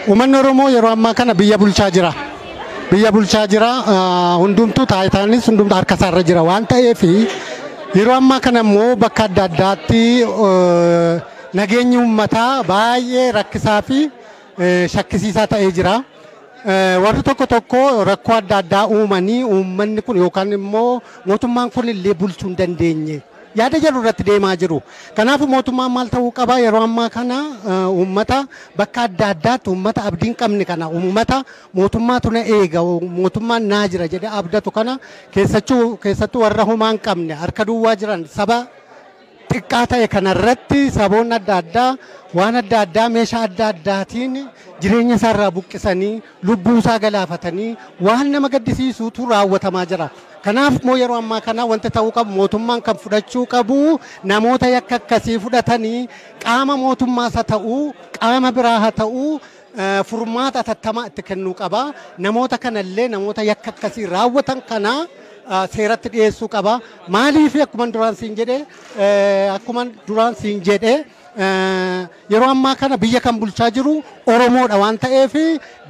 Uummanni Oromoo yeroo ammaa kana biyya bulchaa jira. Biyya bulchaa jira, hundumtuu taayitaanis hundumtuu harka isaarra jira waan ta'eef, yeroo ammaa kana immoo bakka adda addaatti nageenyi uummataa baay'ee rakkisaa fi shakkisiisaa ta'ee jira. Warri tokko tokko rakkoo adda addaa uumanii uummanni kun yookaan immoo mootummaan kun illee bulchuu hin dandeenye yaada jedhu irratti deemaa jiru. Kanaaf mootummaan maal ta'uu qaba? Yeroo ammaa kana uummata bakka adda addaatti, uummata abdii hin qabne kana, uummata mootummaatu na eega, mootummaan naa jira jedhee abdatu kana, keessattuu warra homaa hin qabne, harka duwwaa jiran, saba xiqqaa ta'e kanarratti saboonni adda addaa waan adda addaa, meeshaa adda addaatiin jireenya isaarraa buqqisanii lubbuu isaa galaafatanii waan nama gaddisiisutu raawwatamaa jira. Kanaaf immoo yeroo ammaa kana wanti ta'uu qabu, mootummaan kan fudhachuu qabu, namoota yakka akkasii fudhatanii qaama mootummaas haa ta'uu, qaama biraa haa ta'uu, furmaata atattamaa itti kennuu qaba. Namoota kanallee, namoota yakka akkasii raawwatan kana seeratti dhiyeessuu qaba. Maaliif, akkuma duraan siin jedhe, yeroo ammaa kana biyya kan bulchaa jiru Oromoodha waan ta'eef,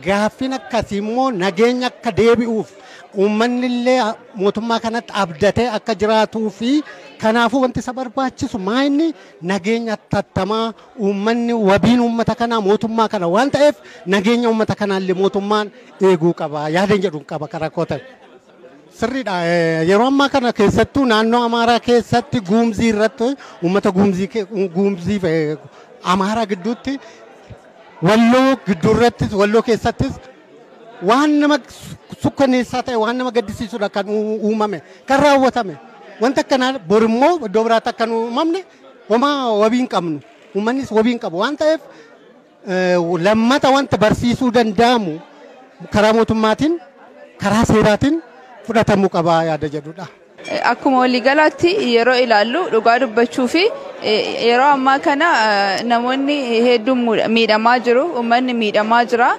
gaaffiin akkasii immoo nageenya akka deebi'uuf, uummanni illee mootummaa kanatti abdatee akka jiraatuu fi kanaafuu wanti isa barbaachisu maayinni nageenya atattamaa. Uummanni, wabiin uummata kanaa mootummaa kana waan ta'eef, nageenya uummata kanaallee mootummaan eeguu qaba yaadan jedhu qaba karaa koo ta'e. Sirriidha. Yeroo ammaa kana keessattuu naannoo Amaaraa keessatti Guumzii irratti, uummata Guumzii Amaaraa gidduutti, Walloo gidduu irrattis, Walloo keessattis waan nama sukkanneessaa ta'e, waan nama gaddisiisudha kan uumame, kan raawwatame. Wanta akkanaa borimmoo iddoo biraatti akka hin uumamne homaa wabii hin qabnu. Uummannis wabii hin qabu waan ta'eef, lammata wanta barsiisuu danda'amu karaa mootummaatiin, karaa seeraatiin fudhatamuu qaba yaada jedhudha. Akkuma waliigalaatti yeroo ilaallu, dhugaa dubbachuu fi yeroo ammaa kana namoonni hedduun miidhamaa jiru. Uummanni miidhamaa jira.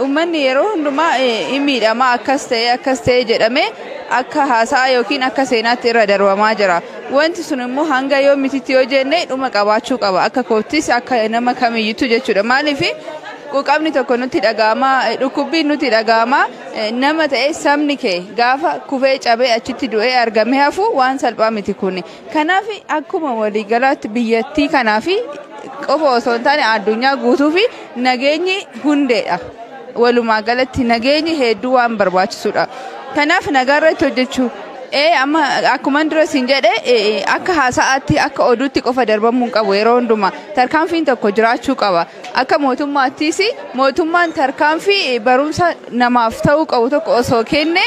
Uummanni yeroo hundumaa hin miidhamaa, akkas ta'e akkas ta'e jedhamee akka haasa'a yookiin akka seenaatti irra darbamaa jira. Wanti sun immoo hanga yoo mititti yoo jenne dhuma qabaachuu qaba. Akka koottis, akka nama kamiyyittu jechuudha. Maaliif, quuqamni tokko nutti dhaga'ama, dhukkubbiin nutti dhaga'ama. Nama ta'e sabni kee gaafa kufee cabee achitti du'ee argamee hafu waan salphaa miti kuni. Kanaaf akkuma waliigalaatti biyyattii kanaaf qofa osoo hin taane addunyaa guutuu fi nageenyi hundeedha. Walumaa galatti nageenyi hedduu waan barbaachisudha. Kanaaf nagaa irratti hojjechuu amma akkuma dura siin jedhe, akka haasa'aatti, akka oduutti qofa darbamuu hin qabu. Yeroo hundumaa tarkaanfiin tokko jiraachuu qaba. Akka mootummaattis mootummaan tarkaanfii barumsa namaaf ta'uu qabu tokko osoo kenne,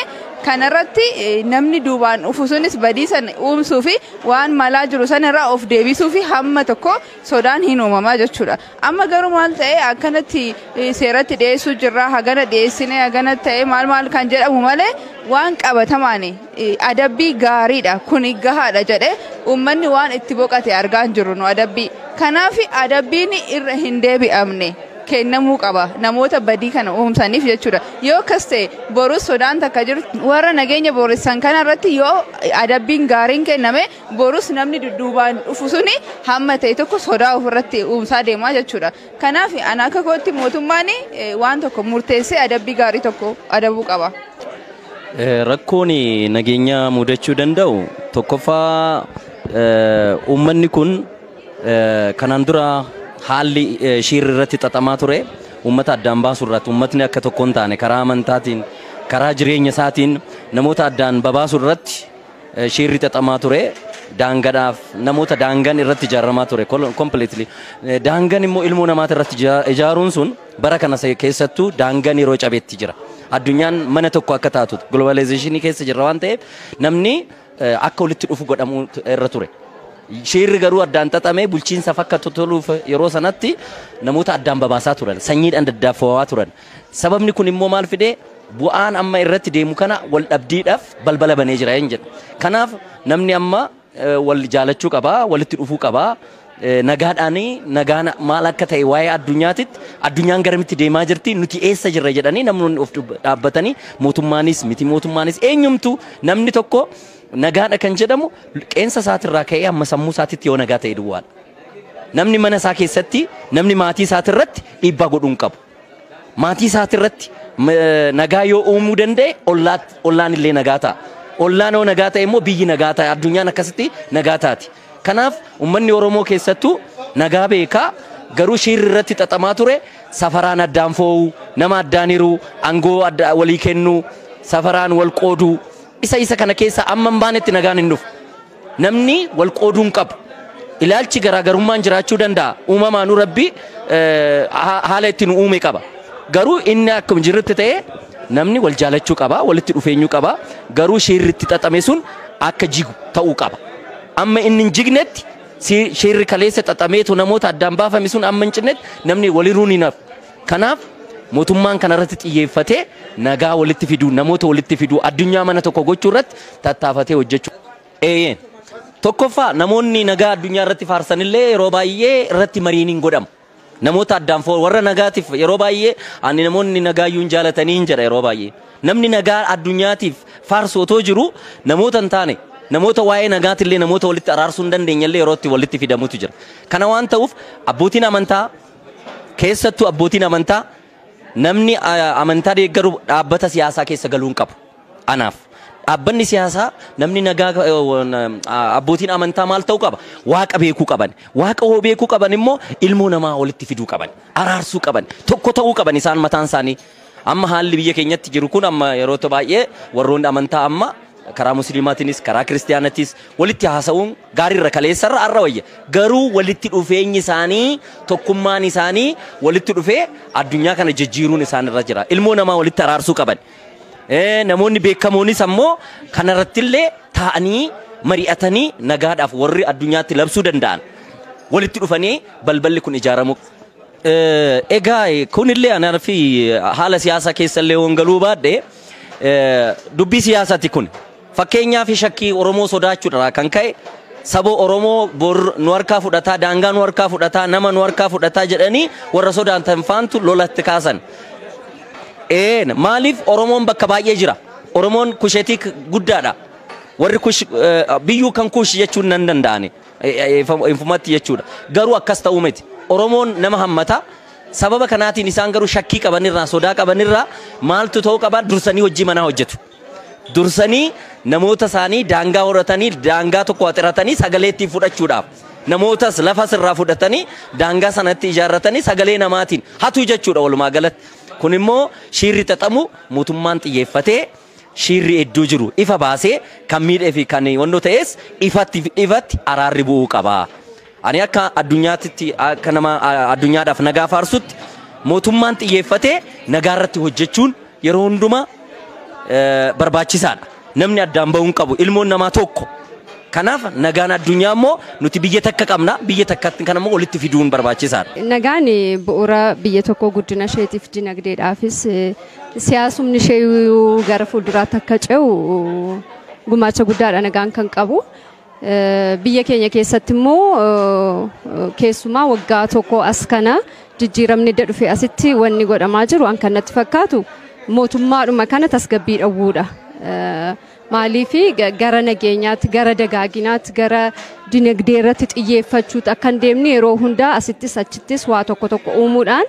kanarratti namni duubaan dhufu sunis badii sana uumsuu fi waan malaa jiru sanarraa of deebisuu fi hamma tokko sodaan hin uumamaa jechuudha. Amma garuu maal ta'e, akkanatti seeratti dhiyeessuu jirra, hagana dhiyeessine, hagana ta'e, maal maal kan jedhamu malee, waan qabatamaan adabbii gaariidha kuni gahaadha jedhee uummanni waan itti boqate argaa hin jiru nu adabbii. Kanaaf adabbiin irra hin deebi'amne kennamuu qaba namoota badii kana uumsaniif jechuudha. Yoo akkas ta'e borus sodaan takka jiru warra nageenya booressan kana irratti yoo adabbiin gaariin kenname, borus namni dudduubaan dhufu suni hamma ta'e tokko sodaa ofirratti uumsaa deemaa jechuudha. Kanaaf ana akka kootti mootummaan waan tokko murteessee adabbii gaarii tokko adabuu qaba. Rakkoon nageenya mudachuu danda'u tokkoffaa, uummanni kun kanaan dura haalli shiirri irratti xaxamaa ture uummata addaan baasuu irratti, uummatni akka tokko hin taane karaa amantaatiin, karaa jireenya isaatiin namoota addaan babaasuu irratti shiirri xaxamaa ture. Daangadhaaf namoota daangan irratti ijaaramaa ture completely. Daangan immoo ilmoo namaati irratti ijaaruun sun bara kana keessattuu daangan yeroo cabeetti jira. Addunyaan mana tokko akka taatu globalization keessa jirra waan ta'eef, namni akka walitti dhufu godhamuu irra ture. Shiirri garuu addaan xaxamee bulchiinsaaf akka toluuf yeroo sanatti namoota addaan babaasaa turan, sanyiidhaan daddaafawaa turan. Sababni kun immoo maal fidee? Bu'aan amma irratti deemu kana wal dhabdiidhaaf balbala banee jira hin jedhu. Kanaaf namni amma wal jaalachuu qabaa, walitti dhufuu qabaa. Nagaadhaan, nagaan maal akka ta'e, waa'ee addunyaatitti, addunyaan garamitti deemaa jirti, nuti eessa jirra jedhanii namoonni of dhaabbatanii, mootummaanis miti mootummaanis eenyumtu, namni tokko nagaadha kan jedhamu qeensa isaatirraa ka'ee hamma sammuu isaatitti yoo nagaa ta'e duwwaadha. Namni mana isaa keessatti, namni maatii isaatirratti dhiibbaa godhuu hin qabu. Maatii isaatirratti nagaa yoo uumuu danda'e ollaan illee nagaa ta'a. Ollaan yoo nagaa ta'e immoo biyyi nagaa ta'a. Addunyaan akkasitti nagaa taati. Kanaaf uummanni Oromoo keessattuu nagaa beekaa garuu shiirri irratti xaxamaa ture safaraan addaan foo'uu, nama addaan hiruu, aangoo walii kennuu, safaraan wal qooduu isa kana keessa amma hin baanetti nagaan hin dhufu. Namni wal qooduu hin qabu. Ilaalchi garaagarummaan jiraachuu danda'a. Uumamaanuu Rabbi haala ittiin uume qaba. Garuu inni akkuma jirutti ta'e namni wal jaalachuu qaba, walitti dhufeenyuu qaba. Garuu shiirri itti xaxame sun akka jigu ta'uu qaba. Amma inni hin jignetti shiirri kaleessa xaxameetu namoota addaan baafame sun amma hin cinnetti namni waliruu ni nafu. Kanaaf mootummaan kanarratti xiyyeeffatee nagaa walitti fiduu, namoota walitti fiduu, addunyaa mana tokko gochuu irratti tattaafatee hojjechuu. Eeyyeen. Tokkoffaa namoonni nagaa addunyaa irratti faarsanillee yeroo baay'ee irratti mariin hin godhamu. Namoota addaan foo warra nagaatiif yeroo baay'ee ani namoonni nagaayyuu hin jaalatanii hin jedha yeroo baay'ee. Namni nagaa addunyaatiif faarsu otoo jiru namoota hin taane namoota waa'ee nagaatillee namoota walitti araarsuu hin dandeenyellee yeroo itti walitti fidamutu jira. Kana waan ta'uuf abbootiin amantaa keessattuu abbootiin amantaa namni amantaa deeggaru dhaabbata siyaasaa keessa galuu hin qabu. Anaaf dhaabbanni siyaasaa namni nagaa abbootiin amantaa maal ta'uu qaba? Waaqa beekuu qaban. Waaqa hoo beekuu qaban immoo ilmoo namaa walitti fiduu qaban. Araarsuu qaban. Tokko ta'uu qaban isaan mataan isaanii. Amma haalli biyya keenyatti jiru kun amma yeroo baay'ee warroonni amantaa amma karaa musliimaatiinis karaa kiristiyaanatis walitti haasa'uun gaariirra kaleessarra arra wayya. Garuu walitti dhufeenyi isaanii tokkummaan isaanii walitti dhufee addunyaa kana jijjiiruun isaanirra jira. Ilmoo namaa walitti araarsuu qaban. Namoonni beekamoonis ammoo kanarrattillee taa'anii mari'atanii nagaadhaaf warri addunyaatti labsuu danda'an walitti dhufanii balballi kun ijaaramu. Egaa kunillee anaa fi haala siyaasaa keessallee hongaluu baadhe dubbii siyaasaati kun. Fakkeenyaaf shakkii Oromoo sodaachuudhaan kan ka'e saba Oromoo bor nu harkaa fudhataa, daangaa nu harkaa fudhataa, nama nu harkaa fudhataa jedhanii warra sodaatan faantu lolatti kaasan. Maaliif Oromoon bakka baay'ee jira? Oromoon kusheetii guddaadha. Warri kush biyyuu kan kush jechuun nan danda'ani. Infumatti jechuudha. Garuu akkas ta'uu miti. Oromoon nama hammata. Sababa kanaatiin isaan garuu shakkii qabanirraa, sodaa qabanirraa maaltu ta'uu qaba? Dursanii hojii manaa hojjetu. Dursanii namoota isaanii daangaa horatanii, daangaa tokko haxiratanii sagalee ittiin fudhachuudhaaf. Namootas lafa sirraa fudhatanii daangaa sanatti ijaarratanii sagalee namaatiin hatu jechuudha walumaa galatti. Kun immoo shiirri xaxamu mootummaan xiyyeeffatee shiirri hedduu jiru ifa baasee kan miidhee fi kan wannoo ta'es ifatti araarri bu'uu qaba. Ani akka addunyaatti akka nama addunyaadhaaf nagaa faarsutti mootummaan xiyyeeffatee nagaa irratti hojjechuun yeroo hundumaa barbaachisaadha. Namni addaan ba'uu hin qabu. Ilmoon namaa tokko. Kanaaf nagaan addunyaa immoo nuti biyya takka qabna. Biyya takkatti kan immoo walitti fiduun barbaachisaadha. Nagaan bu'uura biyya tokkoo guddina isheetiif dinagdeedhaafis siyaasumni ishee gara fuulduraatti akka ce'u gumaacha guddaadha nagaan kan qabu. Biyya keenya keessatti immoo keessumaa waggaa tokko as kana jijjiiramni edda dhufe asitti wanni godhamaa jiru an kan natti fakkaatu mootummaadhuma kana tasgabbii dhowwuudha. Maaliif gara nageenyaatti, gara dagaaginaatti, gara dinagdee irratti xiyyeeffachuutti akka hin deemne yeroo hundaa asittis achittis waa tokko tokko uumuudhaan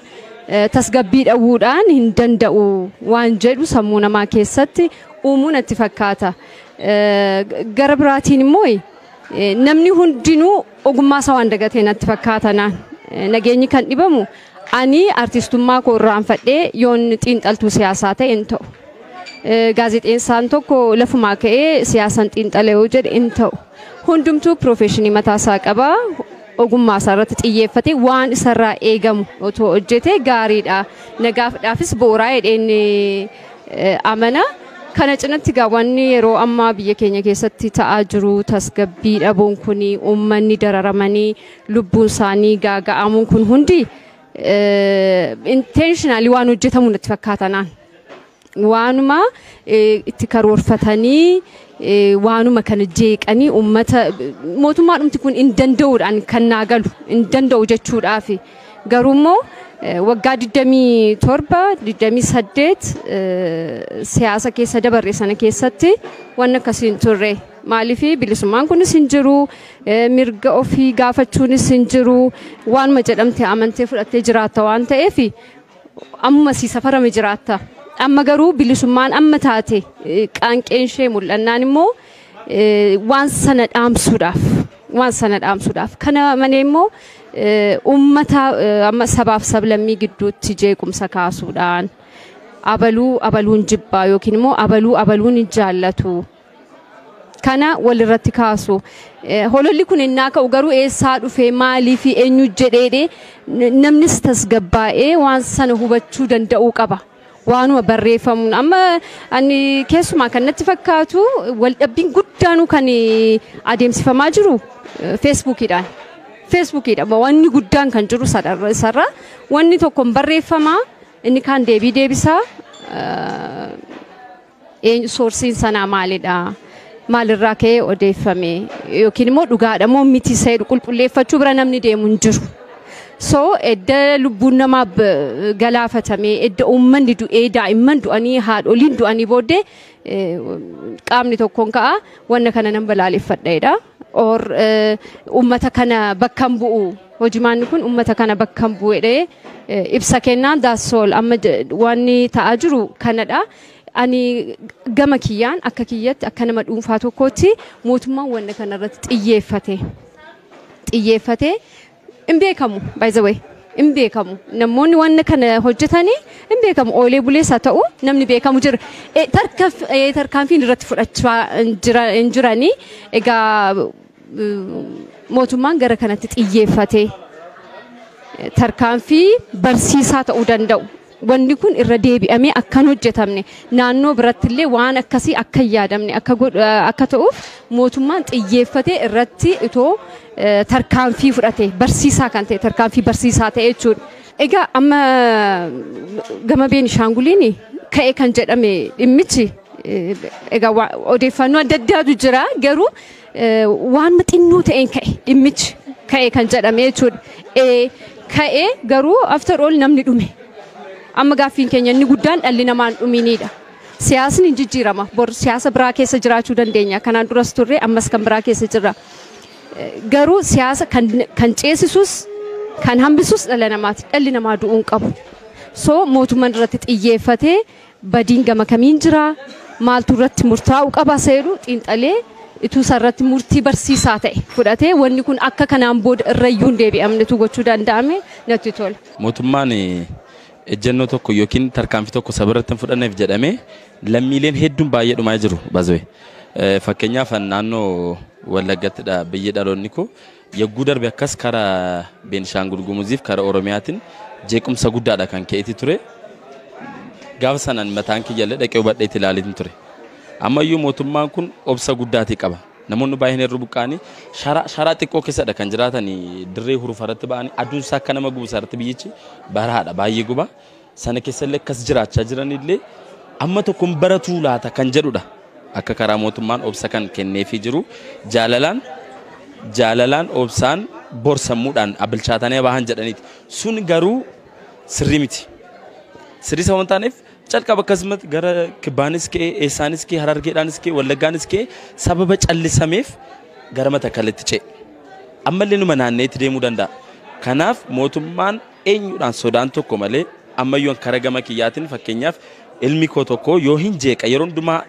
tasgabbii dhowwuudhaan hin danda'u waan jedhu sammuu namaa keessatti uumuu natti fakkaata. Gara biraatiin immoo namni hundinuu ogummaa isaa waan dagatee natti fakkaata naan. Nageenyi kan dhibamu ani artistummaa koo irraanfadhee yoon xiinxaltuu siyaasaa ta'e hin ta'u. Gaazexeessaan tokko lafumaa ka'ee siyaasaan xiinxalee yoo jedhe hin ta'u. Hundumtuu piroofeshinii mataa isaa qaba. Ogummaa isaa irratti xiyyeeffatee waan isarraa eegamu otoo hojjete gaariidha. Nagaafidhaafis bu'uuraa jedheen amana. Kana cinatti egaa wanni yeroo ammaa biyya keenya keessatti ta'aa jiru tasgabbii dhabuun kun uummanni dararamanii lubbuun isaanii gaaga'amuun kun hundi intentionally waan hojjetamu natti fakkaata naan. Waanuma itti karoorfatanii waanuma kana jeeqanii uummata mootummaadhumti kun hin danda'uudhaan kan naa galu hin danda'u jechuudhaafi. Garuu immoo waggaa 27, 28 siyaasa keessa dabarre sana keessatti waan akkasii hin turre. Maaliif bilisummaan kunis hin jiru, mirga ofii gaafachuunis hin jiru, waanuma jedhamte amantee fudhattee jiraatta waan ta'eef amma si safarame jiraatta. Amma garuu bilisummaan amma taate qaanqeen ishee mul'annaan immoo waan sana dhaamsuudhaaf waan sana dhaamsuudhaaf. Kana malee immoo uummata amma sabaaf sablammii gidduutti jeequmsa kaasuudhaan abaluu abaluun jibbaa yookiin immoo abaluu abaluun hin jaallatu. Kana walirratti kaasu. Hololli kun innaa ka'u garuu eessaa dhufee maalii fi eenyu jedheedhe namnis tasgabbaa'ee waan sana hubachuu danda'uu qaba. Waanuma barreeffamuun amma ani keessumaa kan natti fakkaatu waldhabbiin guddaanuu kan adeemsifamaa jiru feesbuukiidhaan. Feesbuukiidha wanni guddaan kan jiru isarra wanni tokko barreeffamaa inni kaan deebii deebisaa soorsiin sanaa maalidha? Maalirraa ka'ee odeeffame yookiin immoo dhugaadha moo miti isa qulqulleeffachuu bira namni deemu hin jiru. So edda lubbuun namaa galaafatame edda uummanni du'ee daa'imman du'anii haadholiin du'anii booddee qaamni tokkoon ka'a wanna kana nan balaaleffadheedha. Or uummata kana bakka hin bu'u hojimaanni kun uummata kana bakka hin bu'u jedhee ibsa kennaan daassool amma wanni ta'aa jiru kanadha. Ani gama kiyyaan akka kiyyatti akka nama dhuunfaa tokkootti mootummaan wanna kanarratti xiyyeeffate hin beekamu by the way hin beekamu namoonni wanna kana hojjetanii hin beekamu oolee bulees haa ta'u namni beekamu jira tarkaanfiin irratti fudhachaa hin jiranii. Egaa mootummaan gara kanatti xiyyeeffate tarkaanfii barsiisaa ta'uu danda'u. Wanni kun irra deebi'amee akkan hojjetamne naannoo birattillee waan akkasii akka hin yaadamne akka ta'uuf mootummaan xiyyeeffatee irratti itoo tarkaanfii fudhate barsiisaa kan ta'e tarkaanfii barsiisaa ta'e jechuudha. Egaa amma gama Beenishaanguliin ka'e kan jedhame dhimmichi egaa odeeffannoo adda addaatu jira garuu waan xinnoo ta'een ka'e dhimmichi ka'e kan jedhame jechuudha. Ka'e garuu after all namni dhume. Amma gaaffiin keenya inni guddaan dhalli namaa hin dhuminidha. Siyaasni hin jijjiirama. Bor siyaasa biraa keessa jiraachuu dandeenya. Kanaan duras turre ammas kan biraa keessa jirra. Garuu siyaasa kan ceesisus kan hambisus dhala namaati. Dhalli namaa du'uu hin qabu. So mootummaan irratti xiyyeeffatee badiin gama kamiin jira maaltu irratti murtaa'uu qaba seeru xiinxalee ituu isarratti murtii barsiisaa ta'e fudhatee wanni kun akka kanaan booda irrayyuu hin deebi'amnetu gochuu danda'ame natti tola. Mootummaan ejjennoo tokko yookiin tarkaanfii tokko saba irratti hin fudhanneef jedhamee lammiileen hedduun baay'ee dhumaa jiru baazawee. Fakkeenyaaf naannoo Wallaggattidha biyyi dhaloonni koo yagguu darbe akkas karaa Beenishaangul Gumuziif karaa Oromiyaatiin jeequmsa guddaadha kan ka'eeti ture. Gaafa sanaan mataan kiyyallee dhaqee hubadheetti ilaaleetiin ture. Ammayyuu mootummaan kun obsa guddaatii qaba. Namoonni baay'een irra buqqa'anii sharaa xiqqoo keessadha kan jiraatanii dirree hurufarratti ba'anii aduun isaa akka nama gubu irratti biyyichi baraadha baay'ee guba. Sana keessallee akkas jiraachaa jiranillee amma tokkoon baratuu laata kan jedhudha. Akka karaa mootummaan obsa kan kenneefii jiru jaalalaan obsaan borsammuudhaan abilchaatanii bahan jedhaniiti. Sun garuu sirrii miti. Sirrii sababa hin taaneef calqaba akkasumas gara kibbaanis ka'ee eessaanis ka'ee harargeedhaanis ka'ee wallaggaanis ka'ee sababa callisameef gara matakkalatti ce'e. Ammallee numa naanneetti deemuu danda'a. Kanaaf mootummaan eenyuudhaan sodaan tokko malee ammayyuu karaa gama kiyyaatiin fakkeenyaaf ilmi koo tokko yoo hin jeeqa yeroo hundumaa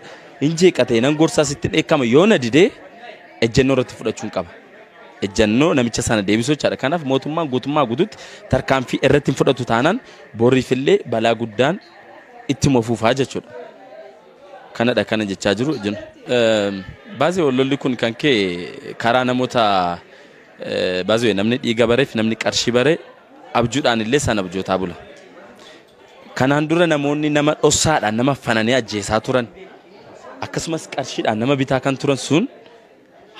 hin jeeqa ta'e nan gorsaa sitti dheekkama yoo na didee ejjennoo irratti fudhachuun qaba. Ejjennoo namicha sana deebisuu jechaadha. Kanaaf mootummaan guutummaa guutuutti tarkaanfii irratti hin fudhatu taanaan boriifillee balaa guddaan itti mofuufaa jechuudha. Kanadha kana jechaa jiru jennu. Baazee lolli kun kan ka'e karaa namoota baazee namni dhiiga bareef namni qarshii bare abjuudhaan illee sana abjootaa bula. Kanaan dura namoonni nama dhossaadhaan nama fananii ajjeesaa turan akkasumas qarshiidhaan nama bitaa kan turan sun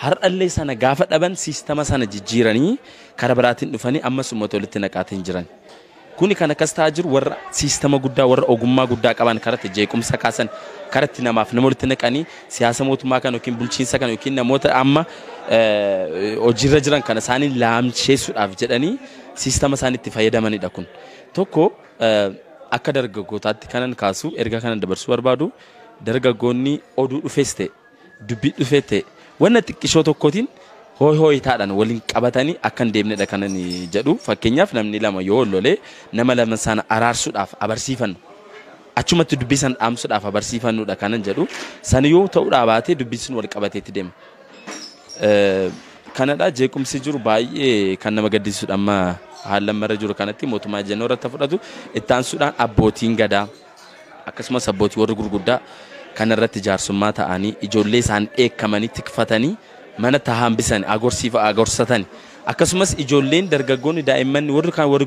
har'allee sana gaafa dhaban siistama sana jijjiiranii karaa biraatiin dhufanii ammas uummata walitti naqaatiin jiran. Kuni kan akkas ta'aa jiru warra siistama guddaa warra ogummaa guddaa qaban karatti jeequmsa kaasan karatti namaaf nama walitti naqanii siyaasa mootummaa kana yookiin bulchiinsa kana yookiin namoota amma hojiirra jiran kana isaanii laamsheessuudhaaf jedhanii Siistama isaan itti fayyadamanidha kun. Tokko akka dargaggootaatti kanan kaasu, ergaa kanan dabarsuu barbaadu, dargaggoonni oduu dhufes ta'e, dubbii dhufee ta'e, wanna xiqqishoo tokkootiin hooyi hooyitaadhaan waliin qabatanii akka hin deemnedha kanan jedhu. Fakkeenyaaf, namni lama yoo lolee, nama lama sana araarsuudhaaf abarsiifannu. Achumatti dubbii sana dhaamsuudhaaf abarsiifannudha kanan jedhu. Sana yoo ta'uudhaa baatee, dubbiin sun wal qabateetti deema. Kanadha jeequmsi jiru. Baay'ee kan nama gaddisiisudha. Amma haala marra jiru kanatti mootummaa ejjennoo irratti fudhatu. Itti aansuudhaan abbootiin gadaa, akkasumas abbootii warri gurguddaa kanarratti jaarsummaa ta'anii, ijoollee isaan dheekkamanii tikfatanii mana hambisan, agorsiifa agorsatani, akkasumas ijoolleen, dargaggoonni, daa'imman warri kaan warri